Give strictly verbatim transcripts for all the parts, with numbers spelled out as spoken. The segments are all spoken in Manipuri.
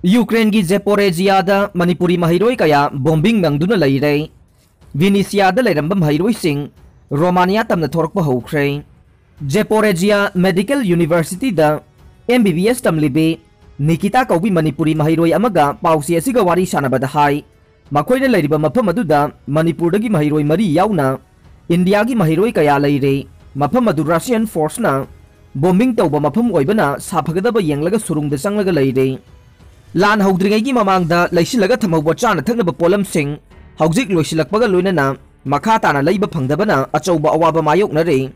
ꯌꯨꯀ꯭ꯔꯦꯟꯒꯤ ꯖꯦꯄꯣꯔꯦꯖꯤꯌꯥꯗ ꯃꯅꯤꯄꯨꯔꯤ ꯃꯍꯩꯔꯣꯏ ꯀꯌꯥ ꯕꯣꯝꯕꯤꯡ ꯅꯪꯗꯨꯅ ꯂꯩꯔꯦ꯫ ꯚꯤꯅꯤꯁꯤꯌꯥꯗ ꯂꯩꯔꯝꯕ ꯃꯍꯩꯔꯣꯏꯁꯤꯡ ꯔꯣꯃꯥꯅꯤꯌꯥ ꯇꯝꯅ ꯊꯣꯔꯛꯄ ꯍꯧꯈ꯭ꯔꯦ꯫ ꯖꯦꯄꯣꯔꯦꯖꯤꯌꯥ ꯃꯦꯗꯤꯀꯦꯜ ꯌꯨꯅꯤꯚꯔꯁꯤꯇꯤꯗ ꯑꯦꯝ ꯕꯤ ꯕꯤ ꯑꯦꯁ ꯇꯝꯂꯤꯕꯤ ꯅꯤꯀꯤꯇꯥ ꯀꯧꯕꯤ ꯃꯅꯤꯄꯨꯔꯤ ꯃꯍꯩꯔꯣꯏ ꯑꯃꯒ ꯄꯥꯎꯆꯦ ꯑꯁꯤꯒ ꯋꯥꯔꯤ ꯁꯥꯟꯅꯕꯗ ꯍꯥꯏ, ꯃꯈꯣꯏꯅ ꯂꯩꯔꯤꯕ ꯃꯐꯝ ꯑꯗꯨꯗ ꯃꯅꯤꯄꯨꯔꯗꯒꯤ ꯃꯍꯩꯔꯣꯏ ꯃꯔꯤ ꯌꯥꯎꯅ ꯏꯟꯗꯤꯌꯥꯒꯤ ꯃꯍꯩꯔꯣꯏ ꯀꯌꯥ ꯂꯩꯔꯦ꯫ ꯃꯐꯝ ꯑꯗꯨ ꯔꯁꯤꯌꯟ ꯐꯣꯔꯁꯅ ꯕꯣꯝꯕꯤꯡ ꯇꯧꯕ ꯃꯐꯝ ꯑꯣꯏꯕꯅ ꯁꯥꯐꯒꯗꯕ ꯌꯦꯡꯂꯒ ꯁꯨꯔꯨꯡꯗ ꯆꯪꯂꯒ ꯂꯩꯔꯦ꯫ ꯂꯥꯟ ꯍꯧꯗ꯭ꯔꯤꯉꯩꯒꯤ ꯃꯃꯥꯡꯗ ꯂꯩꯁꯤꯜꯂꯒ ꯊꯝꯍꯧꯕ ꯆꯥꯅ ꯊꯛꯅꯕ ꯄꯣꯠꯂꯝꯁꯤꯡ ꯍꯧꯖꯤꯛ ꯂꯣꯏꯁꯤꯜꯂꯛꯄꯒ ꯂꯣꯏꯅꯅ ꯃꯈꯥ ꯇꯥꯅ ꯂꯩꯕ ꯐꯪꯗꯕꯅ ꯑꯆꯧꯕ ꯑꯋꯥꯕ ꯃꯥꯌꯣꯛꯅꯔꯦ꯫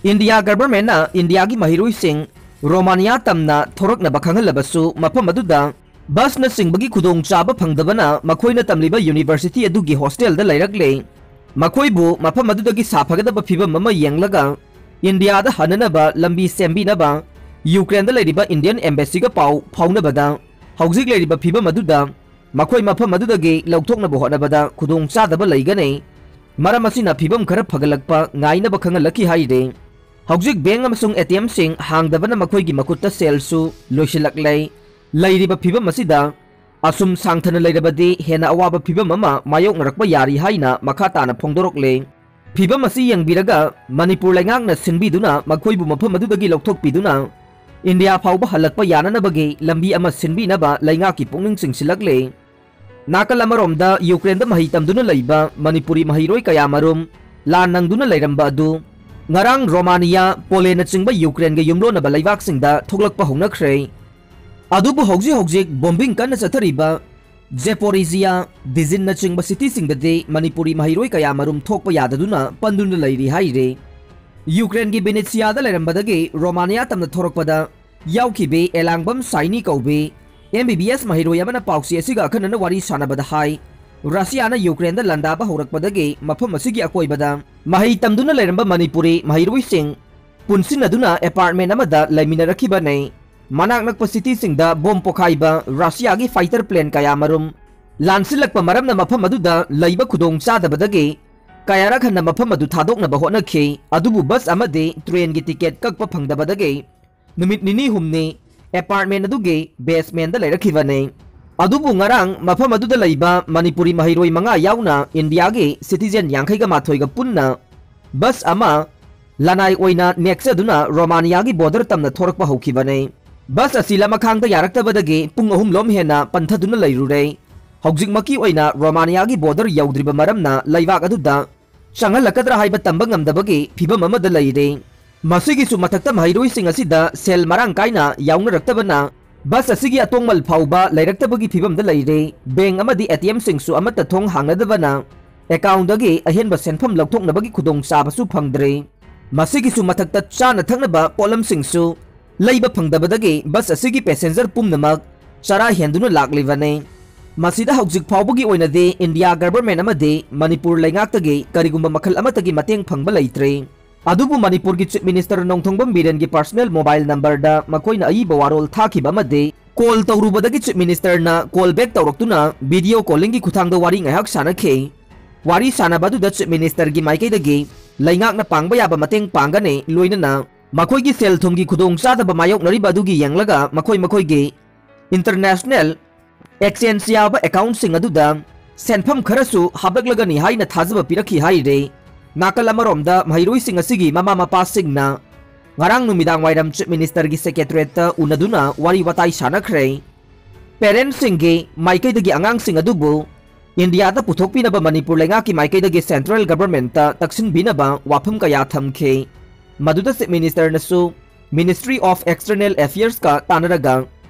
ꯏꯟꯗꯤꯌꯥ ꯒꯚꯔꯟꯃꯦꯟꯠꯅ ꯏꯟꯗꯤꯌꯥꯒꯤ ꯃꯍꯩꯔꯣꯏꯁꯤꯡ ꯔꯣꯃꯥꯅꯤꯌꯥ ꯇꯝꯅ ꯊꯣꯔꯛꯅꯕ ꯈꯪꯍꯜꯂꯕꯁꯨ, ꯃꯐꯝ ꯑꯗꯨꯗ ꯕꯁꯅꯆꯤꯡꯕꯒꯤ ꯈꯨꯗꯣꯡꯆꯥꯕ ꯐꯪꯗꯕꯅ ꯃꯈꯣꯏꯅ ꯇꯝꯂꯤꯕ ꯌꯨꯅꯤꯚꯔꯁꯤꯇꯤ ꯑꯗꯨꯒꯤ ꯍꯣꯁꯇꯦꯜꯗ ꯂꯩꯔꯛꯂꯦ꯫ ꯃꯈꯣꯏꯕꯨ ꯃꯐꯝ ꯑꯗꯨꯗꯒꯤ ꯁꯥꯐꯒꯗꯕ ꯐꯤꯕꯝ ꯑꯃ ꯌꯦꯡꯂꯒ ꯏꯟꯗꯤꯌꯥꯗ ꯍꯟꯅꯅꯕ ꯂꯝꯕꯤ ꯁꯦꯝꯕꯤꯅꯕ ꯌꯨꯀ꯭ꯔꯦꯟꯗ ꯂꯩꯔꯤꯕ ꯏꯟꯗꯤꯌꯟ ꯑꯦꯝꯕꯦꯁꯤꯒ ꯄꯥꯎ ꯐꯥꯎꯅꯕꯗ, ꯍꯧꯖꯤꯛ ꯂꯩꯔꯤꯕ ꯐꯤꯕꯝ ꯑꯗꯨꯗ ꯃꯈꯣꯏ ꯃꯐꯝ ꯑꯗꯨꯗꯒꯤ ꯂꯧꯊꯣꯛꯅꯕ ꯍꯣꯠꯅꯕꯗ ꯈꯨꯗꯣꯡꯆꯥꯗꯕ ꯂꯩꯒꯅꯤ꯫ ꯃꯔꯝ ꯑꯁꯤꯅ ꯐꯤꯕꯝ ꯈꯔ ꯐꯒꯠꯂꯛꯄ ꯉꯥꯏꯅꯕ ꯈꯪꯍꯜꯂꯛꯈꯤ ꯍꯥꯏꯔꯤ꯫ ꯍꯧꯖꯤꯛ ꯕꯦꯡꯛ ꯑꯃꯁꯨꯡ ꯑꯦ ꯇꯤ ꯑꯦꯝꯁꯤꯡ ꯍꯥꯡꯗꯕꯅ ꯃꯈꯣꯏꯒꯤ ꯃꯈꯨꯠꯇ ꯁꯦꯜꯁꯨ ꯂꯣꯏꯁꯤꯜꯂꯛꯂꯦ꯫ ꯂꯩꯔꯤꯕ ꯐꯤꯕꯝ ꯑꯁꯤꯗ ꯑꯁꯨꯝ ꯁꯥꯡꯊꯅ ꯂꯩꯔꯕꯗꯤ ꯍꯦꯟꯅ ꯑꯋꯥꯕ ꯐꯤꯕꯝ ꯑꯃ ꯃꯥꯌꯣꯛꯅꯔꯛꯄ ꯌꯥꯔꯤ ꯍꯥꯏꯅ ꯃꯈꯥ ꯇꯥꯅ ꯐꯣꯡꯗꯣꯔꯛꯂꯦ꯫ ꯐꯤꯕꯝ ꯑꯁꯤ ꯌꯦꯡꯕꯤꯔꯒ ꯃꯅꯤꯄꯨꯔ ꯂꯩꯉꯥꯛꯅ ꯁꯤꯟꯕꯤꯗꯨꯅ ꯃꯈꯣꯏꯕꯨ ꯃꯐꯝ ꯑꯗꯨꯗꯒꯤ ꯂꯧꯊꯣꯛꯄꯤꯗꯨꯅ ꯏꯟꯗꯤꯌꯥ ꯐꯥꯎꯕ ꯍꯜꯂꯛꯄ ꯌꯥꯅꯅꯕꯒꯤ ꯂꯝꯕꯤ ꯑꯃ ꯁꯤꯟꯕꯤꯅꯕ ꯂꯩꯉꯥꯛꯀꯤ ꯄꯨꯛꯅꯤꯡ ꯆꯤꯡꯁꯤꯜꯂꯛꯂꯦ꯫ ꯅꯥꯀꯜ ꯑꯃꯔꯣꯝꯗ ꯌꯨꯀ꯭ꯔꯦꯟꯗ ꯃꯍꯩ ꯇꯝꯗꯨꯅ ꯂꯩꯕ ꯃꯅꯤꯄꯨꯔꯤ ꯃꯍꯩꯔꯣꯏ ꯀꯌꯥ ꯃꯔꯨꯝ ꯂꯥꯟ ꯅꯪꯗꯨꯅ ꯂꯩꯔꯝꯕ ꯑꯗꯨ ꯉꯔꯥꯡ ꯔꯣꯃꯥꯅꯤꯌꯥ, ꯄꯣꯂꯦꯟꯅꯆꯤꯡꯕ ꯌꯨꯀ꯭ꯔꯦꯟꯒ ꯌꯨꯝꯂꯣꯟꯅꯕ ꯂꯩꯕꯥꯛꯁꯤꯡꯗ ꯊꯣꯛꯂꯛꯄ ꯍꯧꯅꯈ꯭ꯔꯦ꯫ ꯑꯗꯨꯕꯨ ꯍꯧꯖꯤꯛ ꯍꯧꯖꯤꯛ ꯕꯣꯝꯕꯤꯡ ꯀꯟꯅ ꯆꯠꯊꯔꯤꯕ ꯖꯦꯄꯣꯔꯤꯖꯤꯌꯥ, ꯗꯤꯖꯤꯟꯅꯆꯤꯡꯕ ꯁꯤꯇꯤꯁꯤꯡꯗꯗꯤ ꯃꯅꯤꯄꯨꯔꯤ ꯃꯍꯩꯔꯣꯏ ꯀꯌꯥ ꯃꯔꯨꯝ ꯊꯣꯛꯄ ꯌꯥꯗꯗꯨꯅ ꯄꯟꯗꯨꯅ ꯂꯩꯔꯤ ꯍꯥꯏꯔꯤ꯫ ꯌꯨꯀ꯭ꯔꯦꯟꯒꯤ ꯕꯤꯅꯤꯁꯤꯌꯥꯗ ꯂꯩꯔꯝꯕꯗꯒꯤ ꯔꯣꯃꯥꯅꯤꯌꯥ ꯇꯝꯅ ꯊꯣꯔꯛꯄꯗ ꯌꯥꯎꯈꯤꯕꯤ ꯑꯦꯂꯥꯡꯕꯝ ꯁꯥꯏꯅꯤ ꯀꯧꯕꯤ ꯑꯦꯝ ꯕꯤ ꯕꯤ ꯑꯦꯁ ꯃꯍꯩꯔꯣꯏ ꯑꯃꯅ ꯄꯥꯎꯆꯦ ꯑꯁꯤꯒ ꯑꯈꯟꯅꯅ ꯋꯥꯔꯤ ꯁꯥꯟꯅꯕꯗ ꯍꯥꯏ, ꯔꯁꯤꯌꯥꯅ ꯌꯨꯀ꯭ꯔꯦꯟꯗ ꯂꯥꯟꯗꯥꯕ ꯍꯧꯔꯛꯄꯗꯒꯤ ꯃꯐꯝ ꯑꯁꯤꯒꯤ ꯑꯀꯣꯏꯕꯗ ꯃꯍꯩ ꯇꯝꯗꯨꯅ ꯂꯩꯔꯝꯕ ꯃꯅꯤꯄꯨꯔꯤ ꯃꯍꯩꯔꯣꯏꯁꯤꯡ ꯄꯨꯟꯁꯤꯟꯅꯗꯨꯅ ꯑꯦꯄꯥꯔꯠꯃꯦꯟ ꯑꯃꯗ ꯂꯩꯃꯤꯟꯅꯔꯛꯈꯤꯕꯅꯤ꯫ ꯃꯅꯥꯛ ꯅꯛꯄ ꯁꯤꯇꯤꯁꯤꯡꯗ ꯕꯣꯝ ꯄꯣꯈꯥꯏꯕ ꯔꯁꯤꯌꯥꯒꯤ ꯐꯥꯏꯇꯔ ꯄ꯭ꯂꯦꯟ ꯀꯌꯥ ꯃꯔꯨꯝ ꯂꯥꯟꯁꯤꯜꯂꯛꯄ ꯃꯔꯝꯅ ꯃꯐꯝ ꯑꯗꯨꯗ ꯂꯩꯕ ꯈꯨꯗꯣꯡ ꯆꯥꯗꯕꯗꯒꯤ ꯀꯌꯥꯔꯛ ꯍꯟꯅ ꯃꯐꯝ ꯑꯗꯨ ꯊꯥꯗꯣꯛꯅꯕ ꯍꯣꯠꯅꯈꯤ, ꯑꯗꯨꯕꯨ ꯕꯁ ꯑꯃꯗꯤ ꯇ꯭ꯔꯦꯟꯒꯤ ꯇꯤꯀꯦꯠ ꯀꯛꯄ ꯐꯪꯗꯕꯗꯒꯤ ꯅꯨꯃꯤꯠ ꯅꯤꯅꯤ ꯍꯨꯝꯅꯤ ꯑꯦꯄꯥꯔꯠꯃꯦꯟ ꯑꯗꯨꯒꯤ ꯕꯦꯁꯃꯦꯟꯗ ꯂꯩꯔꯛꯈꯤꯕꯅꯤ꯫ ꯑꯗꯨꯕꯨ ꯉꯔꯥꯡ ꯃꯐꯝ ꯑꯗꯨꯗ ꯂꯩꯕ ꯃꯅꯤꯄꯨꯔꯤ ꯃꯍꯩꯔꯣꯏ ꯃꯉꯥ ꯌꯥꯎꯅ ꯏꯟꯗꯤꯌꯥꯒꯤ ꯁꯤꯇꯤꯖꯦꯟ ꯌꯥꯡꯈꯩꯒ ꯃꯥꯊꯣꯏꯒ ꯄꯨꯟꯅ ꯕꯁ ꯑꯃ ꯂꯅꯥꯏ ꯑꯣꯏꯅ ꯅꯦꯛꯆꯗꯨꯅ ꯔꯣꯃꯥꯅꯤꯌꯥꯒꯤ ꯕꯣꯔꯗꯔ ꯇꯝꯅ ꯊꯣꯔꯛꯄ ꯍꯧꯈꯤꯕꯅꯤ꯫ ꯕꯁ ꯑꯁꯤ ꯂꯃꯈꯥꯡꯗ ꯌꯥꯔꯛꯇꯕꯗꯒꯤ ꯄꯨꯡ ꯑꯍꯨꯝꯂꯣꯝ ꯍꯦꯟꯅ ꯄꯟꯊꯗꯨꯅ ꯂꯩꯔꯨꯔꯦ꯫ ꯍꯧꯖꯤꯛꯃꯛꯀꯤ ꯑꯣꯏꯅ ꯔꯣꯃꯥꯅꯤꯌꯥꯒꯤ ꯕꯣꯔꯗꯔ ꯌꯧꯗ꯭ꯔꯤꯕ ꯃꯔꯝꯅ ꯂꯩꯕꯥꯛ ꯑꯗꯨꯗ ꯆꯪꯍꯜꯂꯛꯀꯗ꯭ꯔꯥ ꯍꯥꯏꯕ ꯇꯝꯕ ꯉꯝꯗꯕꯒꯤ ꯐꯤꯕꯝ ꯑꯃꯗ ꯂꯩꯔꯦ꯫ ꯃꯁꯤꯒꯤꯁꯨ ꯃꯊꯛꯇ ꯃꯍꯩꯔꯣꯏꯁꯤꯡ ꯑꯁꯤꯗ ꯁꯦꯜ ꯃꯔꯥꯡ ꯀꯥꯏꯅ ꯌꯥꯎꯅꯔꯛꯇꯕꯅ ꯕꯁ ꯑꯁꯤꯒꯤ ꯑꯇꯣꯡꯃꯜ ꯐꯥꯎꯕ ꯂꯩꯔꯛꯇꯕꯒꯤ ꯐꯤꯕꯝꯗ ꯂꯩꯔꯦ꯫ ꯕꯦꯡ ꯑꯃꯗꯤ ꯑꯦ ꯇꯤ ꯑꯦꯝꯁꯤꯡꯁꯨ ꯑꯃꯠꯇ ꯊꯣꯡ ꯍꯥꯡꯅꯗꯕꯅ ꯑꯦꯀꯥꯎꯟꯗꯒꯤ ꯑꯍꯦꯟꯕ ꯁꯦꯟꯐꯝ ꯂꯧꯊꯣꯛꯅꯕꯒꯤ ꯈꯨꯗꯣꯡꯆꯥꯕꯁꯨ ꯐꯪꯗ꯭ꯔꯦ꯫ ꯃꯁꯤꯒꯤꯁꯨ ꯃꯊꯛꯇ ꯆꯥꯅ ꯊꯛꯅꯕ ꯄꯣꯠꯂꯝꯁꯤꯡꯁꯨ ꯂꯩꯕ ꯐꯪꯗꯕꯗꯒꯤ ꯕꯁ ꯑꯁꯤꯒꯤ ꯄꯦꯁꯦꯟꯖꯔ ꯄꯨꯝꯅꯃꯛ ꯆꯔꯥ ꯍꯦꯟꯗꯨꯅ ꯂꯥꯛꯂꯤꯕꯅꯤ꯫ ꯃꯁꯤꯗ ꯍꯧꯖꯤꯛ ꯐꯥꯎꯕꯒꯤ ꯑꯣꯏꯅꯗꯤ ꯏꯟꯗꯤꯌꯥ ꯒꯚꯔꯟꯃꯦꯟꯠ ꯑꯃꯗꯤ ꯃꯅꯤꯄꯨꯔ ꯂꯩꯉꯥꯛꯇꯒꯤ ꯀꯔꯤꯒꯨꯝꯕ ꯃꯈꯜ ꯑꯃꯠꯇꯒꯤ ꯃꯇꯦꯡ ꯐꯪꯕ ꯂꯩꯇ꯭ꯔꯤ꯫ ꯑꯗꯨꯕꯨ ꯃꯅꯤꯄꯨꯔꯒꯤ ꯆꯤꯐ ꯃꯤꯅꯤꯁꯇꯔ ꯅꯣꯡꯊꯣꯝꯕꯝ ꯕꯤꯔꯦꯟꯒꯤ ꯄꯔꯁꯅꯦꯜ ꯃꯣꯕꯥꯏꯜ ꯅꯝꯕꯔꯗ ꯃꯈꯣꯏꯅ ꯑꯏꯕ ꯋꯥꯔꯣꯜ ꯊꯥꯈꯤꯕ ꯑꯃꯗꯤ ꯀꯣꯜ ꯇꯧꯔꯨꯕꯗꯒꯤ ꯆꯤꯐ ꯃꯤꯅꯤꯁꯇꯔꯅ ꯀꯣꯜ ꯕꯦꯛ ꯇꯧꯔꯛꯇꯨꯅ ꯚꯤꯗꯤꯑꯣ ꯀꯣꯂꯤꯡꯒꯤ ꯈꯨꯠꯊꯥꯡꯗ ꯋꯥꯔꯤ ꯉꯥꯏꯍꯥꯛ ꯁꯥꯟꯅꯈꯤ꯫ ꯋꯥꯔꯤ ꯁꯥꯟꯅꯕ ꯑꯗꯨꯗ ꯆꯤꯐ ꯃꯤꯅꯤꯁꯇꯔꯒꯤ ꯃꯥꯏꯀꯩꯗꯒꯤ ꯂꯩꯉꯥꯛꯅ ꯄꯥꯡꯕ ꯌꯥꯕ ꯃꯇꯦꯡ ꯄꯥꯡꯒꯅꯤ, ꯂꯣꯏꯅꯅ ꯃꯈꯣꯏꯒꯤ ꯁꯦꯜ ꯊꯨꯝꯒꯤ ꯈꯨꯗꯣꯡꯆꯥꯗꯕ ꯃꯥꯌꯣꯛꯅꯔꯤꯕ ꯑꯗꯨꯒꯤ ꯌꯦꯡꯂꯒ ꯃꯈꯣꯏ ꯃꯈꯣꯏꯒꯤ ꯏꯟꯇꯔꯅꯦꯁꯅꯦꯜ ꯑꯦꯛꯁꯆꯦꯟꯖ ꯌꯥꯕ ꯑꯦꯀꯥꯎꯟꯠꯁꯤꯡ ꯑꯗꯨꯗ ꯁꯦꯟꯐꯝ ꯈꯔꯁꯨ ꯍꯥꯞꯂꯛꯂꯒꯅꯤ ꯍꯥꯏꯅ ꯊꯥꯖꯕ ꯄꯤꯔꯛꯈꯤ ꯍꯥꯏꯔꯦ꯫ ꯅꯥꯀꯜ ꯑꯃꯔꯣꯝꯗ ꯃꯍꯩꯔꯣꯏꯁꯤꯡ ꯑꯁꯤꯒꯤ ꯃꯃꯥ ꯃꯄꯥꯁꯤꯡꯅ ꯉꯔꯥꯡ ꯅꯨꯃꯤꯗꯥꯡ ꯋꯥꯏꯔꯝ ꯆꯤꯐ ꯃꯤꯅꯤꯁꯇꯔꯒꯤ ꯁꯦꯀ꯭ꯔꯦꯇꯔꯤꯌꯦꯠꯇ ꯎꯅꯗꯨꯅ ꯋꯥꯔꯤ ꯋꯥꯇꯥꯏ ꯁꯥꯟꯅꯈ꯭ꯔꯦ꯫ ꯄꯦꯔꯦꯟꯠꯁꯤꯡꯒꯤ ꯃꯥꯏꯀꯩꯗꯒꯤ ꯑꯉꯥꯡꯁꯤꯡ ꯑꯗꯨꯕꯨ ꯏꯟꯗꯤꯌꯥꯗ ꯄꯨꯊꯣꯛꯄꯤꯅꯕ ꯃꯅꯤꯄꯨꯔ ꯂꯩꯉꯥꯛꯀꯤ ꯃꯥꯏꯀꯩꯗꯒꯤ ꯁꯦꯟꯇ꯭ꯔꯦꯜ ꯒꯚꯔꯟꯃꯦꯟꯠꯇ ꯇꯛꯁꯤꯟꯕꯤꯅꯕ ꯋꯥꯐꯝ ꯀꯌꯥ ꯊꯝꯈꯤ꯫ ꯃꯗꯨꯗ ꯆꯤꯐ ꯃꯤꯅꯤꯁꯇꯔꯅꯁꯨ ꯃꯤꯅꯤꯁꯇ꯭ꯔꯤ ꯑꯣꯐ ꯑꯦꯛꯁꯇꯔꯅꯦꯜ ꯑꯦꯐꯤꯌꯔꯁꯀ ꯇꯥꯟꯅꯔꯒ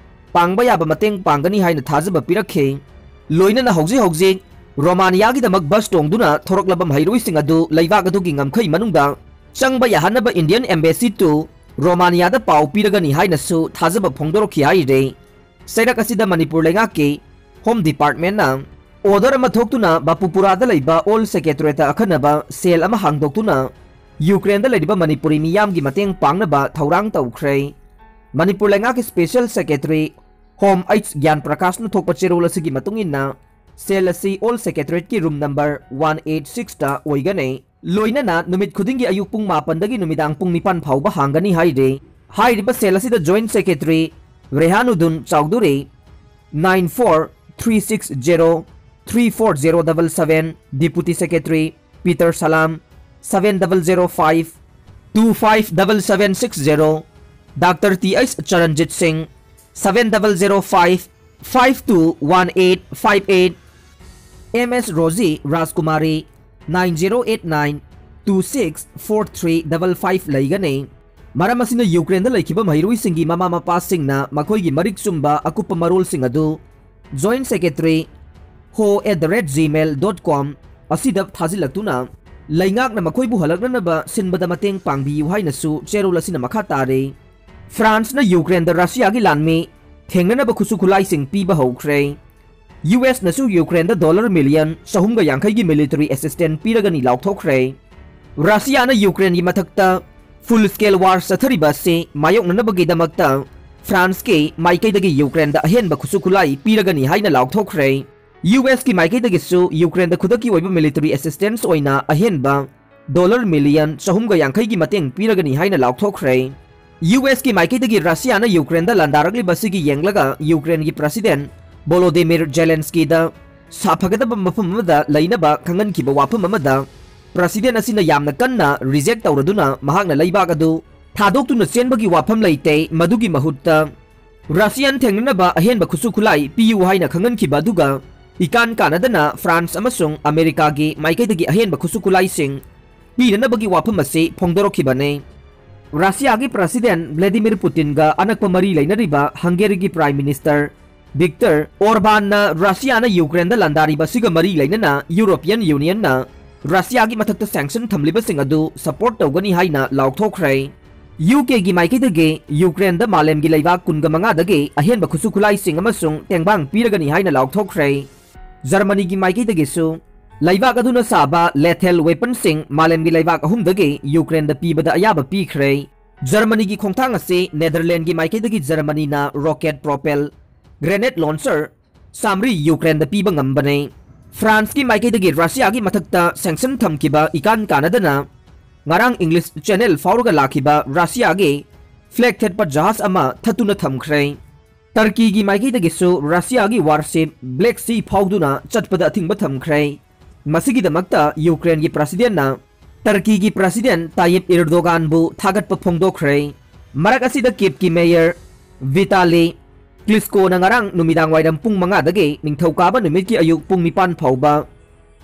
ꯄꯥꯡꯕ ꯌꯥꯕ ꯃꯇꯦꯡ ꯄꯥꯡꯒꯅꯤ ꯍꯥꯏꯅ ꯊꯥꯖꯕ ꯄꯤꯔꯛꯈꯤ꯫ ꯂꯣꯏꯅꯅ ꯍꯧꯖꯤꯛ ꯍꯧꯖꯤꯛ ꯔꯣꯃꯥꯅꯤꯌꯥꯒꯤꯗꯃꯛ ꯕꯁ ꯇꯣꯡꯗꯨꯅ ꯊꯣꯔꯛꯂꯕ ꯃꯍꯩꯔꯣꯏꯁꯤꯡ ꯑꯗꯨ ꯂꯩꯕꯥꯛ ꯑꯗꯨꯒꯤ ꯉꯝꯈꯩ ꯃꯅꯨꯡꯗ ꯆꯪꯕ ꯌꯥꯍꯟꯅꯕ Indian Embassy to ꯔꯣꯃꯥꯅꯤꯌꯥꯗ ꯄꯥꯎ ꯄꯤꯔꯒꯅꯤ ꯍꯥꯏꯅꯁꯨ ꯊꯥꯖꯕ ꯐꯣꯡꯗꯣꯔꯛꯈꯤ ꯍꯥꯏꯔꯦ꯫ ꯆꯩꯔꯛ ꯑꯁꯤꯗ ꯃꯅꯤꯄꯨꯔ ꯂꯩꯉꯥꯛꯀꯤ ꯍꯣꯝ ꯗꯤꯄꯥꯔꯠꯃꯦꯟꯠꯅ ꯑꯣꯔꯗꯔ ꯑꯃ ꯊꯣꯛꯇꯨꯅ ꯕꯥꯄꯨꯄꯨꯔꯥꯗ ꯂꯩꯕ ꯑꯣꯜ ꯁꯦꯀ꯭ꯔꯦꯇꯔꯤꯌꯦꯠꯇ ꯑꯈꯟꯅꯕ ꯁꯦꯜ ꯑꯃ ꯍꯥꯡꯗꯣꯛꯇꯨꯅ ꯌꯨꯀ꯭ꯔꯦꯟꯗ ꯂꯩꯔꯤꯕ ꯃꯅꯤꯄꯨꯔꯤ ꯃꯤꯌꯥꯝꯒꯤ ꯃꯇꯦꯡ ꯄꯥꯡꯅꯕ ꯊꯧꯔꯥꯡ ꯇꯧꯈ꯭ꯔꯦ꯫ ꯃꯅꯤꯄꯨꯔ ꯂꯩꯉꯥꯛꯀꯤ ꯁ꯭ꯄꯦꯁꯦꯜ ꯁꯦꯀ꯭ꯔꯦꯇꯔꯤ ꯍꯣꯝ ꯑꯩꯆ ꯒ꯭ꯌꯥꯟ ꯄ꯭ꯔꯀꯥꯁꯅ ꯊꯣꯛꯄ ꯆꯦꯔꯣꯜ ꯑꯁꯤꯒꯤ ꯃꯇꯨꯡ ꯏꯟꯅ, ꯁꯦꯜ ꯑꯁꯤ ꯑꯣꯜ ꯁꯦꯀ꯭ꯔꯦꯇꯔꯤꯌꯦꯠꯀꯤ ꯔꯨꯝ ꯅꯝꯕꯔ ꯋꯥꯟ ꯑꯩꯠ ꯁꯤꯛꯁꯇ ꯑꯣꯏꯒꯅꯤ꯫ ꯂꯣꯏꯅꯅ ꯅꯨꯃꯤꯠ ꯈꯨꯗꯤꯡꯒꯤ ꯑꯌꯨꯛ ꯄꯨꯡ ꯃꯥꯄꯟꯗꯒꯤ ꯅꯨꯃꯤꯗꯥꯡ ꯄꯨꯡ ꯅꯤꯄꯥꯟ ꯐꯥꯎꯕ ꯍꯥꯡꯒꯅꯤ ꯍꯥꯏꯔꯤ꯫ ꯍꯥꯏꯔꯤꯕ ꯁꯦꯜ ꯑꯁꯤꯗ joint secretary Rehanuddin Chowdhury, nine four three six zero three four zero seven seven, Deputy Secretary Peter Salam, seven double zero five two five double seven six zero, Doctor T H Charanjit Singh, seven double zero five five two one eight five eight, M S Rosie Rajkumari, nine zero eight nine two six four three double five ꯂꯩꯒꯅꯤ꯫ ꯃꯔꯝ ꯑꯁꯤꯅ ꯌꯨꯀ꯭ꯔꯦꯟꯗ ꯂꯩꯈꯤꯕ ꯃꯍꯩꯔꯣꯏꯁꯤꯡꯒꯤ ꯃꯃꯥ ꯃꯄꯥꯁꯤꯡꯅ ꯃꯈꯣꯏꯒꯤ ꯃꯔꯤꯛ ꯆꯨꯝꯕ ꯑꯀꯨꯞꯄ ꯃꯔꯣꯜꯁꯤꯡ ꯑꯗꯨ joint secretary ho at the rate gmail dot com ꯑꯁꯤꯗ ꯊꯥꯖꯤꯜꯂꯛꯇꯨꯅ ꯂꯩꯉꯥꯛꯅ ꯃꯈꯣꯏꯕꯨ ꯍꯜꯂꯛꯅꯅꯕ ꯁꯤꯟꯕꯗ ꯃꯇꯦꯡ ꯄꯥꯡꯕꯤꯌꯨ ꯍꯥꯏꯅꯁꯨ ꯆꯦꯔꯣꯜ ꯑꯁꯤꯅ ꯃꯈꯥ ꯇꯥꯔꯤ꯫ ꯐ꯭ꯔꯥꯟꯁꯅ ꯌꯨꯀ꯭ꯔꯦꯟꯗ ꯔꯁꯤꯌꯥꯒꯤ ꯂꯥꯟꯃꯤ ꯊꯦꯡꯅꯅꯕ ꯈꯨꯠꯁꯨ ꯈꯨꯠꯂꯥꯏꯁꯤꯡ ꯄꯤꯕ ꯍꯧꯈ꯭ꯔꯦ꯫ ꯌꯨ ꯑꯦꯁꯅꯁꯨ ꯌꯨꯀ꯭ꯔꯦꯟꯗ ꯗꯣꯂꯔ ꯃꯤꯂꯤꯌꯟ ꯆꯍꯨꯝꯒ ꯌꯥꯡꯈꯩꯒꯤ military assistance ꯄꯤꯔꯒꯅꯤ ꯂꯥꯎꯊꯣꯛꯈ꯭ꯔꯦ꯫ ꯔꯁꯤꯌꯥꯅ ꯌꯨꯀ꯭ꯔꯦꯟꯒꯤ ꯃꯊꯛꯇ full scale war ꯆꯠꯊꯔꯤꯕ ꯑꯁꯤ ꯃꯥꯌꯣꯛꯅꯅꯕꯒꯤꯗꯃꯛꯇ ꯐ꯭ꯔꯥꯟꯁꯀꯤ ꯃꯥꯏꯀꯩꯗꯒꯤ ꯌꯨꯀ꯭ꯔꯦꯟꯗ ꯑꯍꯦꯟꯕ ꯈꯨꯠꯁꯨ ꯈꯨꯠꯂꯥꯏ ꯄꯤꯔꯒꯅꯤ ꯍꯥꯏꯅ ꯂꯥꯎꯊꯣꯛꯈ꯭ꯔꯦ꯫ ꯌꯨ ꯑꯦꯁꯀꯤ ꯃꯥꯏꯀꯩꯗꯒꯤꯁꯨ ꯌꯨꯀ꯭ꯔꯦꯟꯗ ꯈꯨꯗꯛꯀꯤ ꯑꯣꯏꯕ military assistance ꯑꯣꯏꯅ ꯑꯍꯦꯟꯕ ꯗꯣꯂꯔ ꯃꯤꯂꯤꯌꯟ ꯆꯍꯨꯝꯒ ꯌꯥꯡꯈꯩꯒꯤ ꯃꯇꯦꯡ ꯄꯤꯔꯒꯅꯤ ꯍꯥꯏꯅ ꯂꯥꯎꯊꯣꯛꯈ꯭ꯔꯦ꯫ ꯌꯨ ꯑꯦꯁꯀꯤ ꯃꯥꯏꯀꯩꯗꯒꯤ ꯔꯁꯤꯌꯥꯅ ꯌꯨꯀ꯭ꯔꯦꯟꯗ ꯂꯥꯟꯗꯥꯔꯛꯂꯤꯕ ꯑꯁꯤꯒꯤ ꯌꯦꯡꯂꯒ ꯌꯨꯀ꯭ꯔꯦꯟꯒꯤ President Volodymyr Zelenskyꯗ ꯁꯥꯐꯒꯗꯕ ꯃꯐꯝ ꯑꯃꯗ ꯂꯩꯅꯕ ꯈꯪꯍꯟꯈꯤꯕ ꯋꯥꯐꯝ ꯑꯃꯗ President ꯑꯁꯤꯅ ꯌꯥꯝꯅ ꯀꯟꯅ reject ꯇꯧꯔꯗꯨꯅ ꯃꯍꯥꯛꯅ ꯂꯩꯕꯥꯛ ꯑꯗꯨ ꯊꯥꯗꯣꯛꯇꯨꯅ ꯆꯦꯟꯕꯒꯤ ꯋꯥꯐꯝ ꯂꯩꯇꯦ, ꯃꯗꯨꯒꯤ ꯃꯍꯨꯠꯇ ꯔꯁꯤꯌꯥꯟ ꯊꯦꯡꯅꯅꯕ ꯑꯍꯦꯟꯕ ꯈꯨꯠꯁꯨ ꯈꯨꯠꯂꯥꯏ ꯄꯤꯌꯨ ꯍꯥꯏꯅ ꯈꯪꯍꯟꯈꯤꯕ ꯑꯗꯨꯒ ꯏꯀꯥꯟ ꯀꯥꯟꯅꯗꯅ ꯐ꯭ꯔꯥꯟꯁ ꯑꯃꯁꯨꯡ ꯑꯃꯦꯔꯤꯀꯥꯒꯤ ꯃꯥꯏꯀꯩꯗꯒꯤ ꯑꯍꯦꯟꯕ ꯈꯨꯠꯁꯨ ꯈꯨꯠꯂꯥꯏꯁꯤꯡ ꯄꯤꯅꯅꯕꯒꯤ ꯋꯥꯐꯝ ꯑꯁꯤ ꯐꯣꯡꯗꯣꯔꯛꯈꯤꯕꯅꯤ꯫ ꯔꯁꯤꯌꯥꯒꯤ President Vladimir Putinꯒ ꯑꯅꯛꯄ ꯃꯔꯤ ꯂꯩꯅꯔꯤꯕ ꯍꯪꯒꯦꯔꯤꯒꯤ Prime Minister Viktor Orbanꯅ ꯔꯁꯤꯌꯥꯅ ꯌꯨꯀ꯭ꯔꯦꯟꯗ ꯂꯥꯟꯗꯥꯔꯤꯕ ꯑꯁꯤꯒ ꯃꯔꯤ ꯂꯩꯅꯅ European Unionꯅ ꯔꯁꯤꯌꯥꯒꯤ ꯃꯊꯛꯇ sanction ꯊꯝꯂꯤꯕꯁꯤꯡ ꯑꯗꯨ support ꯇꯧꯒꯅꯤ ꯍꯥꯏꯅ ꯂꯥꯎꯊꯣꯛꯈ꯭ꯔꯦ꯫ ꯌꯨ ꯀꯦꯒꯤ ꯃꯥꯏꯀꯩꯗꯒꯤ ꯌꯨꯀ꯭ꯔꯦꯟꯗ ꯃꯥꯂꯦꯝꯒꯤ ꯂꯩꯕꯥꯛ ꯀꯨꯟꯒ ꯃꯉꯥꯗꯒꯤ ꯑꯍꯦꯟꯕ ꯈꯨꯠꯁꯨ ꯈꯨꯠꯂꯥꯏꯁꯤꯡ ꯑꯃꯁꯨꯡ ꯇꯦꯡꯕꯥꯡ ꯄꯤꯔꯒꯅꯤ ꯍꯥꯏꯅ ꯂꯥꯎꯊꯣꯛꯈ꯭ꯔꯦ꯫ ꯖꯔꯃꯅꯤꯒꯤ ꯃꯥꯏꯀꯩꯗꯒꯤꯁꯨ ꯂꯩꯕꯥꯛ ꯑꯗꯨꯅ ꯁꯥꯕ lethal weaponꯁꯤꯡ ꯃꯥꯂꯦꯝꯒꯤ ꯂꯩꯕꯥꯛ ꯑꯍꯨꯝꯗꯒꯤ ꯌꯨꯀ꯭ꯔꯦꯟꯗ ꯄꯤꯕꯗ ꯑꯌꯥꯕ ꯄꯤꯈ꯭ꯔꯦ꯫ ꯖꯔꯃꯅꯤꯒꯤ ꯈꯣꯡꯊꯥꯡ ꯑꯁꯤ ꯅꯦꯗꯔꯂꯦꯟꯒꯤ ꯃꯥꯏꯀꯩꯗꯒꯤ ꯖꯔꯃꯅꯤꯅ rocket propelled grenade launcher ꯆꯥꯃꯔꯤ ꯌꯨꯀ꯭ꯔꯦꯟꯗ ꯄꯤꯕ ꯉꯝꯕꯅꯤ꯫ ꯐ꯭ꯔꯥꯟꯁꯀꯤ ꯃꯥꯏꯀꯩꯗꯒꯤ ꯔꯁꯤꯌꯥꯒꯤ ꯃꯊꯛꯇ sanction ꯊꯝꯈꯤꯕ ꯏꯀꯥꯟ ꯀꯥꯟꯅꯗꯅ ꯉꯔꯥꯡ English Channel ꯐꯥꯎꯔꯒ ꯂꯥꯛꯈꯤꯕ ꯔꯁꯤꯌꯥꯒꯤ flag ꯊꯦꯠꯄ ꯖꯍꯥꯖ ꯑꯃ ꯊꯠꯇꯨꯅ ꯊꯝꯈ꯭ꯔꯦ꯫ ꯇꯔꯀꯤꯒꯤ ꯃꯥꯏꯀꯩꯗꯒꯤꯁꯨ ꯔꯁꯤꯌꯥꯒꯤ warship Black Sea ꯐꯥꯎꯗꯨꯅ ꯆꯠꯄꯗ ꯑꯊꯤꯡꯕ ꯊꯝꯈ꯭ꯔꯦ꯫ ꯃꯁꯤꯒꯤꯗꯃꯛꯇ ꯌꯨꯀ꯭ꯔꯦꯟꯒꯤ presidentꯅ ꯇꯔꯀꯤꯒꯤ president ꯇꯥꯌꯤꯞ ꯏꯔꯗꯣꯒꯥꯟꯕꯨ ꯊꯥꯒꯠꯄ ꯐꯣꯡꯗꯣꯛꯈ꯭ꯔꯦ꯫ ꯃꯔꯛ ꯑꯁꯤꯗ ꯀꯤꯞꯀꯤ mayor ꯚꯤꯇꯥꯂꯤ ꯀ꯭ꯂꯤꯁꯀꯣꯅ ꯉꯔꯥꯡ ꯅꯨꯃꯤꯗꯥꯡ ꯋꯥꯏꯔꯝ ꯄꯨꯡ ꯃꯉꯥꯗꯒꯤ ꯅꯤꯡꯊꯧꯀꯥꯕ ꯅꯨꯃꯤꯠꯀꯤ ꯑꯌꯨꯛ ꯄꯨꯡ ꯅꯤꯄꯥꯟ ꯐꯥꯎꯕ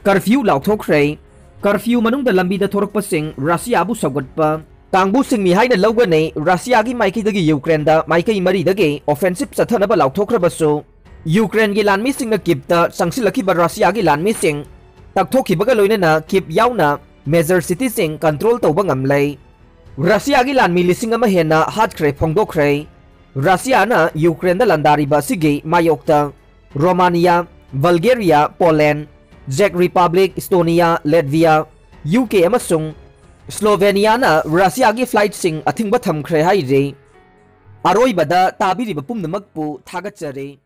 curfew ꯂꯥꯎꯊꯣꯛꯈ꯭ꯔꯦ꯫ Curfew ꯃꯅꯨꯡꯗ ꯂꯝꯕꯤꯗ ꯊꯣꯔꯛꯄꯁꯤꯡ ꯔꯁꯤꯌꯥꯕꯨ ꯁꯧꯒꯠꯄ ꯀꯥꯡꯕꯨꯁꯤꯡꯅꯤ ꯍꯥꯏꯅ ꯂꯧꯒꯅꯤ꯫ ꯔꯁꯤꯌꯥꯒꯤ ꯃꯥꯏꯀꯩꯗꯒꯤ ꯌꯨꯀ꯭ꯔꯦꯟꯗ ꯃꯥꯏꯀꯩ ꯃꯔꯤꯗꯒꯤ offensive ꯆꯠꯊꯅꯕ ꯂꯥꯎꯊꯣꯛꯈ꯭ꯔꯕꯁꯨ, ꯌꯨꯀ꯭ꯔꯦꯟꯒꯤ ꯂꯥꯟꯃꯤꯁꯤꯡꯅ ꯀꯤꯞꯇ ꯆꯪꯁꯤꯜꯂꯛꯈꯤꯕ ꯔꯁꯤꯌꯥꯒꯤ ꯂꯥꯟꯃꯤꯁꯤꯡ ꯇꯛꯊꯣꯛꯈꯤꯕꯒ ꯂꯣꯏꯅꯅ ꯀꯤꯞ ꯌꯥꯎꯅ major cityꯁꯤꯡ control ꯇꯧꯕ ꯉꯝꯂꯦ꯫ ꯔꯁꯤꯌꯥꯒꯤ ꯂꯥꯟꯃꯤ ꯂꯤꯁꯤꯡ ꯑꯃ ꯍꯦꯟꯅ ꯍꯥꯠꯈ꯭ꯔꯦ ꯐꯣꯡꯗꯣꯛꯈ꯭ꯔꯦ꯫ ꯔꯁꯤꯌꯥꯅ ꯌꯨꯀ꯭ꯔꯦꯟꯗ ꯂꯥꯟꯗꯥꯔꯤꯕ ꯑꯁꯤꯒꯤ ꯃꯥꯌꯣꯛꯇ ꯔꯣꯃꯥꯅꯤꯌꯥ, ꯕꯜꯒꯦꯔꯤꯌꯥ, ꯄꯣꯂꯦꯟ, ꯖꯦꯛ ꯔꯤꯄꯕ꯭ꯂꯤꯛ, ꯏꯁꯇꯣꯅꯤꯌꯥ, ꯂꯦꯠꯚꯤꯌꯥ, ꯌꯨ ꯀꯦ ꯑꯃꯁꯨꯡ ꯁ꯭ꯂꯣꯚꯦꯅꯤꯌꯥꯅ ꯔꯁꯤꯌꯥꯒꯤ flightꯁꯤꯡ ꯑꯊꯤꯡꯕ ꯊꯝꯈ꯭ꯔꯦ ꯍꯥꯏꯔꯤ꯫ ꯑꯔꯣꯏꯕꯗ ꯇꯥꯕꯤꯔꯤꯕ ꯄꯨꯝꯅꯃꯛꯄꯨ ꯊꯥꯒꯠꯆꯔꯤ꯫